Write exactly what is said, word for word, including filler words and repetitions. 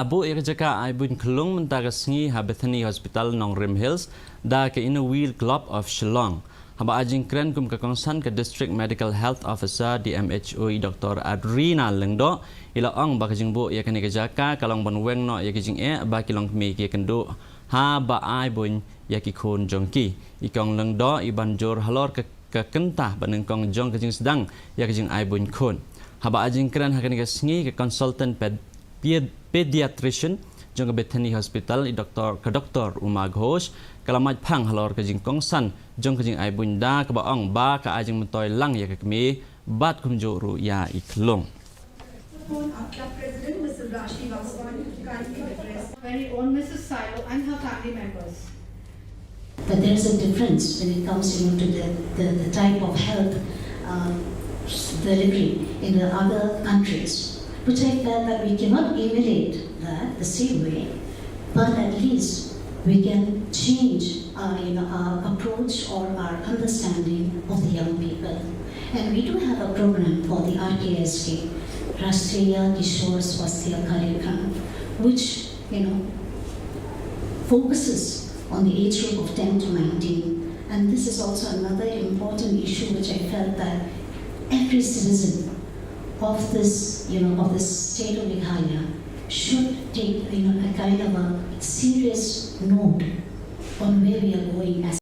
Buh ïa ka jaka ai buiñ khlung mynta ka sngi ha Bethany Hospital, Nongrim Hills, da ka Inner Wheel Club of Shillong. Haba ai jingkren kum ka kongsan ka District Medical Health Officer, D M H O, i Doctor Adrina Lyngdoh, i la ong ba ka jingbuh ïa kane ka jaka ka long ban weng noh ïa ka jingeh ba ki longkmie ki kynduh haba ai buiñ ïa ki khun jong ki. I Kong Lyngdoh i ban jur halor ka, ka kynta ba nyngkong jong ka jingsdang ïa ka jingai buiñ khun. Haba ai jingkren ha kane ka sngi, ka consultant ped-, ped-, pediatrician jong ka Bethany Hospital, i Doctor, ka Doctor Uma Ghosh, ka la mait phang halor ka jingkongsan jong ka jingai buiñ da kaba ong ba ka ai jingmyntoi lang ïa ka kmie bad kumjuh ruh ïa i khlung. Our club president, Missus Rashi Vaswani, to kindly address. Very own Missus Silo and her family members. But there is a difference when it comes, you know, to the, the, the type of health uh, delivery in the other countries, which I felt that we cannot emulate that the same way, but at least we can change our, you know, our approach or our understanding of the young people. And we do have a program called the R K S K, Rashtriya Kishore Swasthya Karyakram, which, you know, focuses on the age group of ten to nineteen. And this is also another important issue which I felt that every citizen of this, you know, of this state of Meghalaya should take, you know, a kind of a serious note on where we are going as